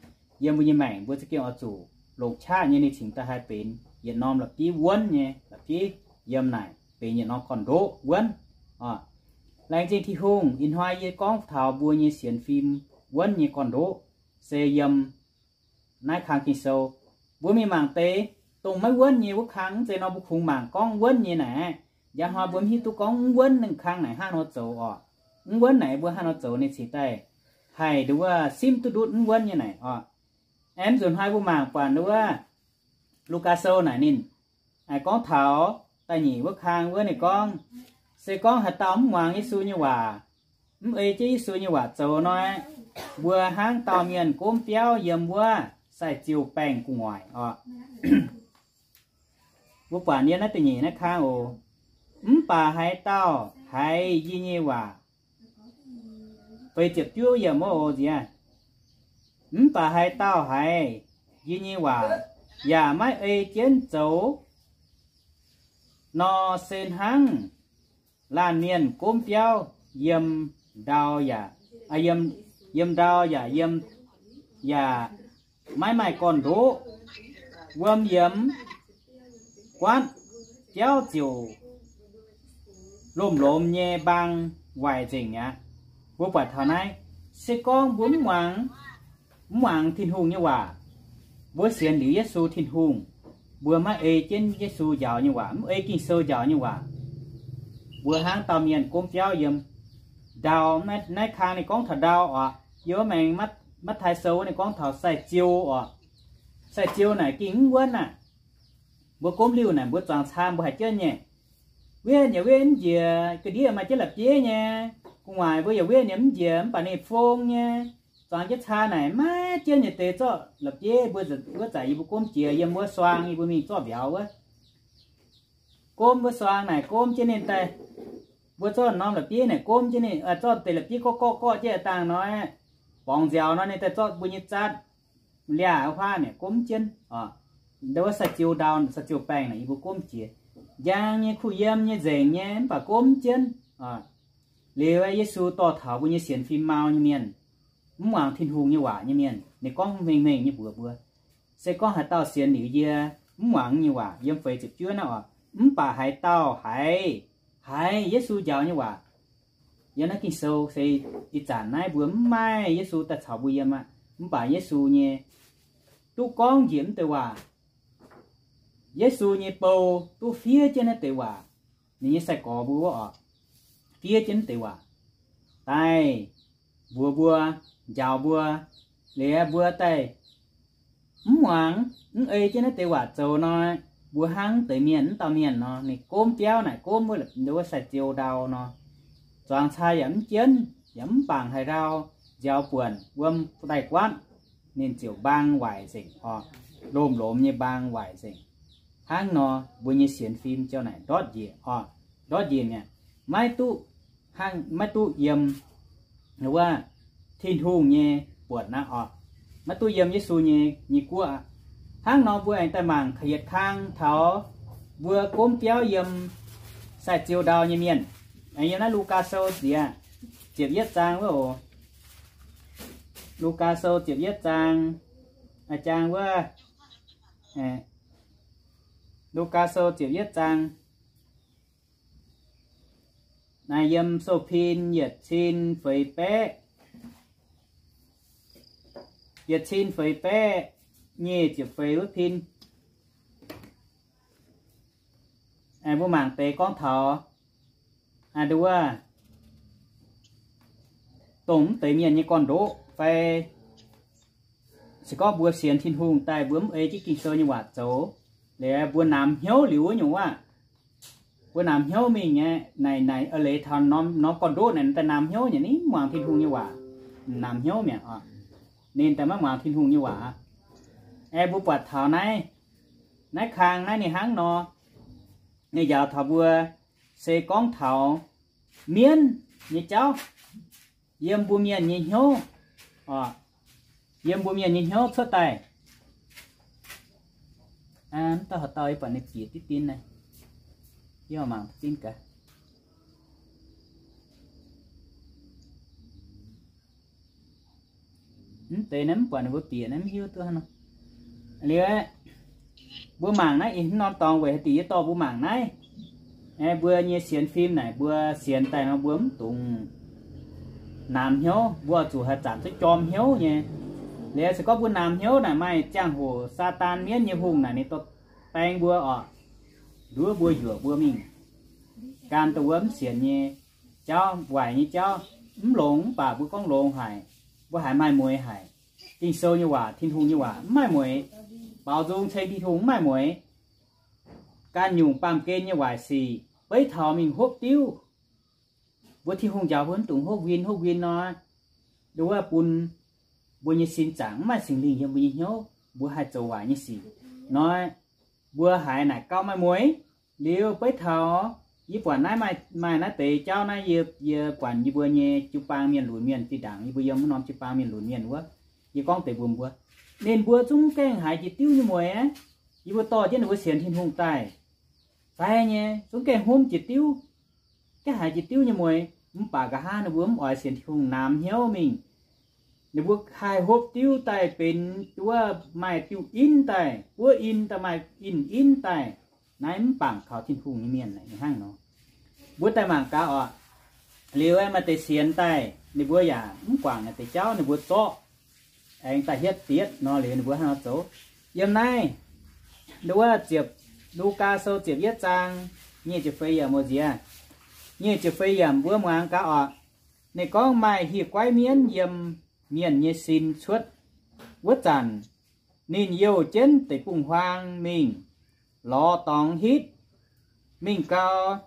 yiem mbuo nyei maengc, mbuo za'gengh oix zuqc longc qaqv nyei ninh cingx daaih haih benx yietc norm la'bieiv wuonv nyei la'bieiv, yiem naaic benx yietc norm gorn-ndoqv wuonv. Laengz zingh Tin-Hungh, ih hnoi yie gorngv taux mbuo nyei sienx fim wuonv nyei gorn-ndoqv se yiem naaiv kang Ging-Sou. Mbuo mingh mangc deix dongh maiv wuonv nyei wuov kang, mv zeiz nor mbuo kungx mangc gorngv wuonv nyei naaic. Njang hnoi mbuo mv hiuv duqv gorngv mv wuonv ninh kang naaic hnangv nor zoux oc. Mv wuonv naaic mbuo hnangv nor zoux ninh cingx daaih haih nduov simv duqv ndutv mv wuonv nyei naaic oc. Aengx nzunc hnoi mbuo mangc buatc nduov Lugaa Sou naaic ninh gorngv taux da'nyeic wuov kang wuov ninh gorngv, se gorngv haaix dauh mv muangx Yesu nyei waac, mv ei jienv Yesu nyei waac zoux nor, mbuo hnangv dauh mienh gomv biauv yiem wuov sai-ziuh baengh gu'nguaaic oc. Mbuo buatc yiem naaiv da'nyeic naaiv kang oc. Mv baac haaix dauh haiz yie nyei waac, feix ziepc juov yiemc wuov oc nziex, mv baac haaix dauh haiz yie nyei waac yaac maiv ei jienv zoux nor, se hnangv laanh mienh gomv biauv yiem ndau yaac, yiem, yiem ndau yaac yiem, yaac maiv maaih gorn-ndoqv. Wuom yiemx guaatv, biauv ziouc lomh lomz nyei mbaang waaic nzengc mi'aqv. Mbuo buatc taux naaiv, se gorngv mbuo mv muangx, mv muangx Tin-Hungh nyei waac, mbuo sienx liuz Yesu Tin-Hungh, mbuo maiv ei jienv Yesu njaaux nyei waac, mv ei Ging-Sou njaaux nyei waac, mbuo hnangv dauh mienh gomv biauv yiem ndau. Naaiv kang ninh gorngv taux ndau oc. Yiem wuov maengx Matv^taai Sou wuov ninh gorngv taux sai-ziou oc. Sai-ziou naaic ging mv wuonv aqv. Mbuo gomv liuh naaic mbuo zuangx caa mbuo haiz jienv nyei. Wetv yaac wetv mv njiec, ga'ndiev maaih jienv la'bieiv nyei. Gu'nguaaic mbuo yaac wetv yaac mv njiec, mv baac ninh fong nyei. Zuangx jienv caa naaic maiv jienv nyei deix zorqv la'bieiv mbuo wuov zanc yie mbuo gomv jiex yiem wuov suang yie mbuo mingh zorqv mbiauz wuov. Gomv wuov suang naaic gomv jienv ninh daaih. Mbuo zorqv norm la'bieiv naaic gomv jienv ninh, zorqv deix la'bieiv gorqv gorqv gorqv jienv dangh nor, borngz nziaaux nor ninh daaih zorqv mbuo nyei zatv, liaah huaav naaic gomv jienv oc. Ndau wuov sai-ziou ndau, sai-ziou baengh naaic yie mbuo gomv jiex. Njang nyei, kuh yiem nyei, nzengc nyei, mv baac gomv jienv oc. Liuz aeqv, Yesu dorh taux mbuo nyei sienx fim mau nyei mienh, mv muangx Tin-Hungh nyei waac nyei mienh, ninh gorngv hmengh hmengh nyei mbuox mbuo, se gorngv haaix dauh sienx liuz yie, mv muangx nyei waac, yiem feix ziepc juov naaiv oc, mv baac haaix dauh haiz, haiz Yesu njaaux nyei waac, yiem naaiv Ging-Sou se ih zanc naaiv mbuo mv maaih Yesu daaih caux mbuo yiem aqv. Mv baac Yesu nyei, duqv gorngv njiec mv deix waac. Yesu nyei bou duqv fiev jienv naaiv deix waac. Ninh nyei sai-gorx mbuo wuov oc, fiev jienv mv deix waac daaih mbuox mbuo, njaaux mbuo, liuz mbuo daaih mv muangx, mv ei jienv naaiv deix waac zoux nor, mbuo hnangv deix mienh, mv dauh mienh nor, ninh gomv biauv naaic gomv wuov, wuov sai-ziou ndau nor, zuangx caa yaac mv jienv, yaac mv bangc haaix ndau, nziaaux buonc wuom daaih guaatv, ninh ziouc mbaang waaic nzengc oc, lomh lomh nyei mbaang waaic nzengc. Hnangv nor mbuo nyei sienx fim ziouc naaic ndortv njiec oc, ndortv njiec mi'aqv. Maiv duqv hnangv, maiv duqv yiem wuov Tin-Hungh nyei buonc aqv oc, maiv duqv yiem Yesu nyei, nyei guoqv aqv. Hnangv nor mbuo aengx daaih mangc yietc kang taux mbuo gomv biauv yiem sai-ziou ndau nyei mienh. Aengx yiem naaiv Lugaa Sou ziex, ziepc yietv zaang wuov oc. Lugaa Sou ziepc yietv zaang, a'jang wuov, Lugaa Sou ziepc yietv zaang. Naaiv yiem sou pin yietc cin feix baeqv, yietc cin feix baeqv nyic ziepc feix wuov pin. Mbuo mangc deix gorngv taux, aa, nduov, dongh mv deix mienh nyei gorn-ndoqv fai se gorngv mbuo sienx Tin-Hungh daaih mbuo mv ei jienv Ging-Sou nyei waac zoux, liuz mbuo namx hnyouv liuz wuov nyungc waac, mbuo namx hnyouv mingh nyei, naaic, naaic a'leiz taux norm, norm gorn-ndoqv naaic daaih namx hnyouv nyei, ninh mv muangx Tin-Hungh nyei waac, namx hnyouv mi'aqv oc. Ninh daaih maiv muangx Tin-Hungh nyei waac aqv. Aeqv, mbuo buatc taux naaiv, naaiv kang naaiv ninh hnangv nor, ninh njaaux taux mbuo se gorngv taux mienv nyei jauv yiem mbuo mienh nyei hnyouv oc, yiem mbuo mienh nyei hnyouv cuotv daaih. Mv dauh haaix dauh yie buatc ninh bieqc diqv dien naaiv, yie mangc diqv dien gaax. Mv deix naaiv mv buatc ninh mbuo bieqc naaiv mv hiuv duqv hnangv nor. Liuz, mbuo mangc naaiv ih hnangv norm dorngx weic haaix diuc yie dorh mbuo mangc naaiv. Mbuo nyei sienx fim naaic mbuo sienx daaih nor mbuo mv dungx namx hnyouv, mbuo oix zuqc haih zanc duqv jorm hnyouv nyei. Liuz se gorngv mbuo namx hnyouv naaic maaih ziangh hoc Saadaan mienv nyei hungh naaic ninh dorh baeng mbuo oc, nduov mbuo yuoqc mbuo mingh gan dongh wuov mv sienx nyei jauv, waaic nyei jauv, mv longx mv baac mbuo gorngv longx haic, mbuo haiz maaih mueiz haic. Ging-Sou nyei waac, Tin-Hungh nyei waac mv maaih mueiz. Baaux nzung ceng Tin-Hungh mv maaih mueiz. Ganh nyungc baamh gen nyei waaic sic beiv taux mingh hopv diuv. Mbuo Tin-Hungh njaaux mbuo mv dungx hopv win hopv win nor, nduov bun mbuo nyei sin zaangc mv maaih Singx Lingh yiem mbuo nyei hnyouv, mbuo haih zoux waaic nyei sic nor, mbuo haiz naaic gauh maaih mueiz. Liuz beiv taux yie buatc naaiv maaih, maaih naaiv deix jauv naaiv, yie, yie buatc yie mbuo nyei jiu-baang mienh lunx mienh zinh ndaangc yie mbuo yiem wuov norm jiu-baang mienh lunx mienh wuov, yie gorngv deix mbuox mbuo, ninh mbuo zungv gaengh haiz njiec diuv nyei mueiz aqv. Yie mbuo dorh jienv ninh mbuo sienx Tin-Hungh daaih fai nyei zungv gaengh hmomv njiec diuv, gaengh haiz njiec diuv nyei mueiz, mv baac nqa'haav ninh mbuo mv oix sienx Tin-Hungh, namx hnyouv mingh. Ninh mbuo haih hopv diuv daaih benx wuov maaih diuv in daaih, buov in daaih, maaih in in daaih. Naaiv mv bangc kaux Tin-Hungh nyei mienh hnangv nor. Mbuo daaih mangc gaax oc. Liuz maaih deix sienx daaih ninh mbuo yaac mv guangc naaiv deix jauv, ninh mbuo zorqv aengx daaih hietv dietv nor, liuz ninh mbuo hnangv nor zoux. Yiem naaiv Nduov ziepc, Lugaa Sou ziepc yietv zaang nyic ziepc feix yiemc oc nziex. Nyic ziepc feix yiemc mbuo muangx gaax oc. Ninh gorngv maaih hieh guaiv mienv yiem mienh nyei sin cuotv wuov zanc, ninh youh jienv deic-bung-huaang mingh lorz dorngx hitv, mingh gau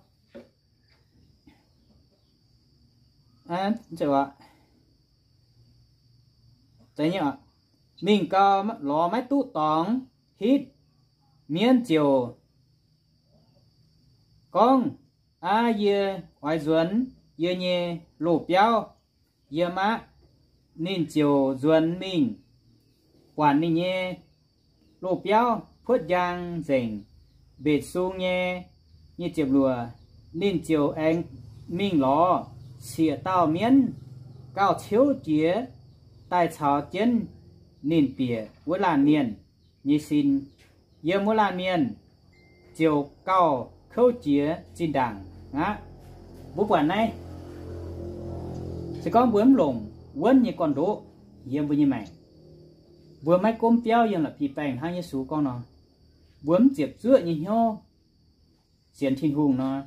mingh gau lorz maiv duqv dorngx hitv. Mienv ziouc gorngv, Aa, yie oix nzuonx yie nyei loz-biauv. Yiem aqv. Ninh ziouc nzuonx mingh buatc ninh nyei loz-biauv puotv njang nzengc, mbetc sung nyei. Nyic ziepc luoqc, ninh ziouc aengx mingh lorz cieqc dauh mienv gauh ciouv jiex daaih caux jienv ninh bieqc wuov laanh mienh nyei sin. Yiem wuov laanh mienh ziouc gauh kouv jiex zinh ndaangc aqv. Mbuo buatc naaiv, se gorngv mbuo mv longc wuonv nyei gorn-ndoqv yiem mbuo nyei maengc, mbuo maiv gomv biauv yiem la'bieiv-baengh hnangv Yesu gorngv nor, mbuo mv ziepc zuoqv nyei hnyouv sienx Tin-Hungh nor,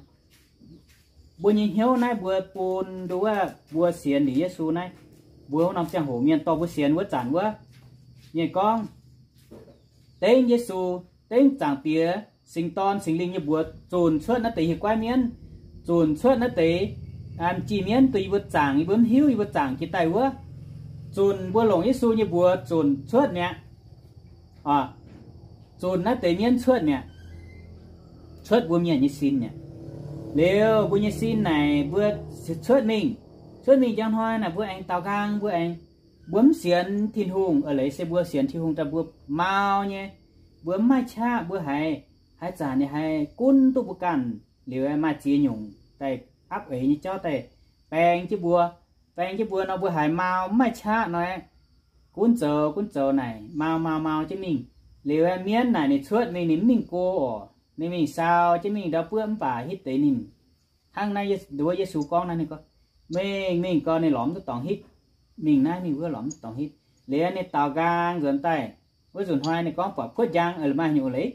mbuo nyei hnyouv naaiv mbuo bun nduov mbuo sienx liuz Yesu naaiv, mbuo wuov norm ziangh hoc mienh dorh mbuo sienx wuov zanc wuov, mienh gorngv, dengv Yesu, dengv Zaangc Diex, Singx Dorn, Singx Lingh nyei mbuox zunc cuotv naaiv deix hieh guaiv mienv, zunc cuotv naaiv deix m'jih mienv, duqv yie mbuo zaangc, yie mbuo mv hiuv, yie mbuo zaangc jiex daaih wuov, zunc mbuo longc Yesu nyei mbuox zunc cuotv mi'aqv. Zunc naaiv deix mienv cuotv mi'aqv, cuotv mbuo mienh nyei sin mi'aqv. Liuz mbuo nyei sin naaic mbuo cuotv mingh, cuotv mingh njang hnoi naaic mbuo aengx daaux nqaang, mbuo aengx, mbuo mv sienx Tin-Hungh. Eix leiz se mbuo sienx Tin-Hungh daaih mbuo mau nyei, mbuo mv maaih qaqv, mbuo haiz, haaix zanc ninh haiz gunv duqv mbuo ganh, liuz maaih ziex nyungc daaih apv eix nyei jauv daaih baeng jienv mbuo, baeng jienv mbuo nor mbuo haiz mau mv maaih qaqv nor, gunv zoux gunv zoux naaic mau mau mau jienv mingh. Liuz mienv naaic ninh cuotv mingh ninh mv mingh go oc, ninh mingh sau jienv mingh ndau buov mv baac hitv deix ninh hnangv naaiv nduov Yesu gorngv naaiv, ninh gorngv, mingh mingh gau ninh lorz mv duqv dorngx hitv, mingh naaiv mingh wuov lorz mv duqv dorngx hitv. Liuz ninh daaux nqaang nzuonx daaih, wuov nzunc hnoi ninh gorngv buatc puotv njang, maaih nyungc leiz,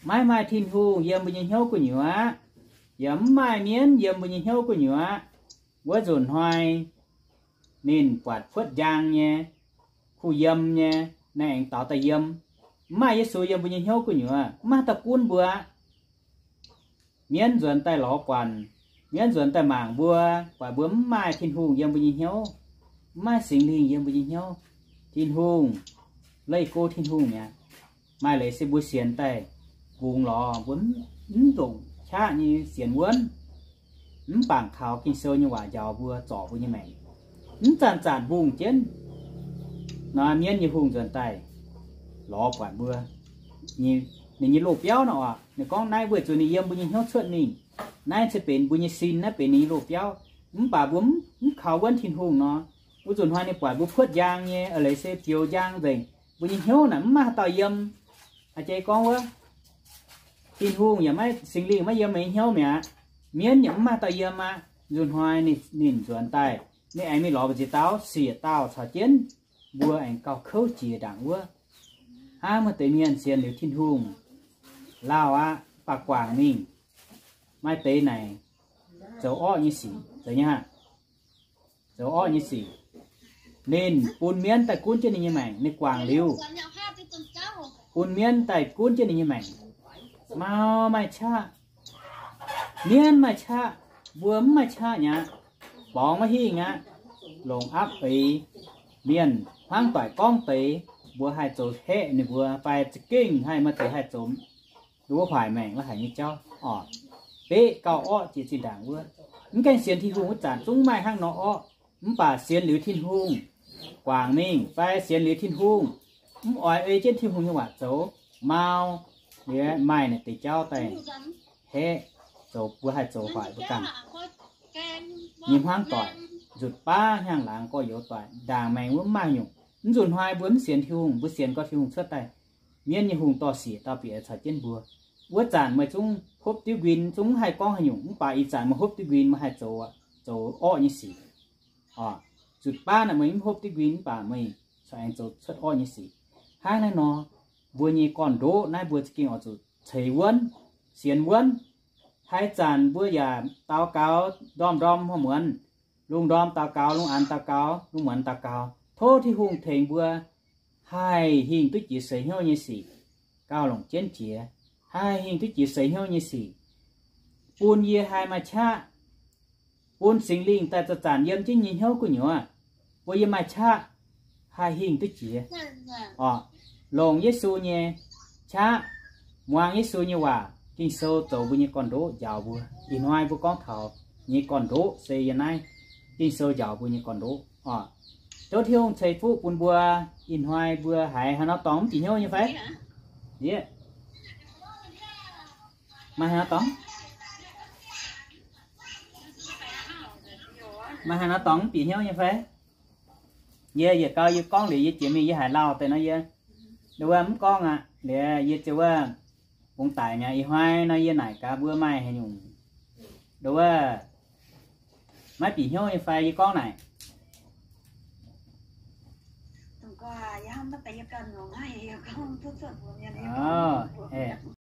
maiv maaih Tin-Hungh yiem mbuo nyei hnyouv gu'nyuoz, yaac mv maaih mienv yiem mbuo nyei hnyouv gu'nyuoz. Wuov nzunc hnoi ninh buatc puotv njang nyei, kuh yiem nyei, naaiv aengx daaux daaih yiem, mv maaih Yesu yiem mbuo nyei hnyouv gu'nyuoz, mv maaih dauh gunv mbuo aqv. Mienv nzuonx daaih lorz guanc, mienv nzuonx daaih mangc mbuo, buatc mbuo mv maaih Tin-Hungh yiem mbuo nyei hnyouv, mv maaih Singx Lingh yiem mbuo nyei hnyouv. Tin-Hungh, leih go Tin-Hungh mi'aqv. Maaih leiz se mbuo sienx daaih mbungx lorz, mbuo mv ndongc qaqv nyei sienx wuonv, mv bangc kaux Ging-Sou nyei waac njaaux mbuo, zorc mbuo nyei maengc, mv zanc zanc mbungh jienv. Nor mienv nyei hungh nzuonx daaih lorz buatc mbuo, ninh nyei loz-biauv nor oc, ninh gorngv naaiv weic zuqc ninh yiem mbuo nyei hnyouv cuotv mingh. Naaiv se benx mbuo nyei sin, naaiv benx ninh nyei loz-biauv. Mv baac mbuo mv kaux wuonv Tin-Hungh nor, wuov nzunc hnoi ninh buatc mbuo puotv njang nyei, eix leiz se bioux njang nzengc, mbuo nyei hnyouv naaic mv maaih haaix dauh yiem. A'jang gorngv wuov, Tin-Hungh yaac maiv, Singx Lingh maiv yiem meih nyei hnyouv mi'aqv. Mienv yaac mv maaih dauh yiem aqv. Nzunc hnoi ninh nzuonx daaih, ninh aengx mingh lorz mbu'ziex dauh, siec dauh caux jienv, mbuo aengx gauh kouv jiex ndaangc wuov. Hnangv maaih deix mienh sienx liuz Tin-Hungh lauh aqv, mv baac guangc mingh, maaih deix naaic zoux orqv nyei sic, zoux nyei aqv, zoux orqv nyei sic. Ninh bun mienv daaih gunv jienv ninh nyei maengc, ninh guangc liuz, bun mienv daaih gunv jienv ninh nyei maengc. Mau maaih qaqv, mienv maaih qaqv, mbuo mv maaih qaqv mi'aqv. Borngz maiv hingh aqv. Longc apv eix, mienh hmuangv doic gorngv deix, mbuo haih zoux haeqv ninh mbuo fai za'gengh haih maaih deix haih zoux nduov hoic maengc la'haic nyei jauv oc. Beqv gauh orqv jiex zinh ndaangc wuov. Mv gaengh sienx Tin-Hungh wuov zanc zungv maaih hnangv nor orqv. Mv baac sienx liuz Tin-Hungh, guangc mingh fai sienx liuz Tin-Hungh, mv oix ei jienv Tin-Hungh nyei waac zoux, mau, liuz maaih naaic deix jauv daaih haeqv, zoux mbuo haih zoux hoic mbuo ganh nyei hmuangv doic, nzutc baav hnyangx-laangz gorx-youz doic, ndaangc maengx wuov mv maaih nyungc. Mv nzunc hnoi mbuo mv sienx Tin-Hungh, mbuo sienx gau Tin-Hungh cuotv daaih, mienv nyei hungh dorh siec dauh bieqc caux jienv mbuo. Wuov zanc meih zungv hopv diuv nquin, zungv mv haih gorngv haaix nyungc, mv baac ih zanc meih hopv diuv nquin meih haih zoux, zoux orqv nyei sic. Oc, nzutc baav naaic meih mv hopv diuv nquin mv baac meih corc aengx zoux cuotv orqv nyei sic. Hnangv naaiv nor, mbuo nyei gorn-ndoqv naaiv mbuo za'gengh oix zuqc ceix wuonv, sienx wuonv. Haaix zanc mbuo yaac daux gaux ndorm-ndorm hmuangx muonz, lungh ndorm daux gaux, lungh aanx daux gaux, lungh muonz daux gaux, tov Tin-Hungh tengx mbuo haih hingh duqv jiex seix hnyouv nyei sic, gauh longc jienv jiex, haih hingh duqv jiex seix hnyouv nyei sic, bun yie haih maaih qaqv, bun Singx Lingh daaih zanc-zanc yiem jienv nyei hnyouv gu'nyuoz, bun yie maaih qaqv haih hingh duqv jiex. Orqc, longc Yesu nyei qaqv, muangx Yesu nyei waac. Ging-Sou zoux mbuo nyei gorn-ndoqv njaaux mbuo. Ih hnoi mbuo gorngv taux nyei gorn-ndoqv se yiem naaiv Ging-Sou njaaux mbuo nyei gorn-ndoqv. Orqc, tov Tin-Hungh ceix fuqv bun mbuo. Ih hnoi mbuo haiz haaix nor dorngx mv bieqc hnyouv nyei fai? Yie maaih haaix nor dorngx, maaih haaix nor dorngx mv bieqc hnyouv nyei fai? Yie yietc gau yie gorngv liuz yie jiex mingh yie haiz lauh deix nor yie, nduov mv gorngv aqv. Liuz yie ziouc wuov bungx daic mi'aqv. Ih hnoi nor yie naaic gaax mbuo maaih haaix nyungc nduov maiv bieqc hnyouv nyei fai yie gorngv naaic.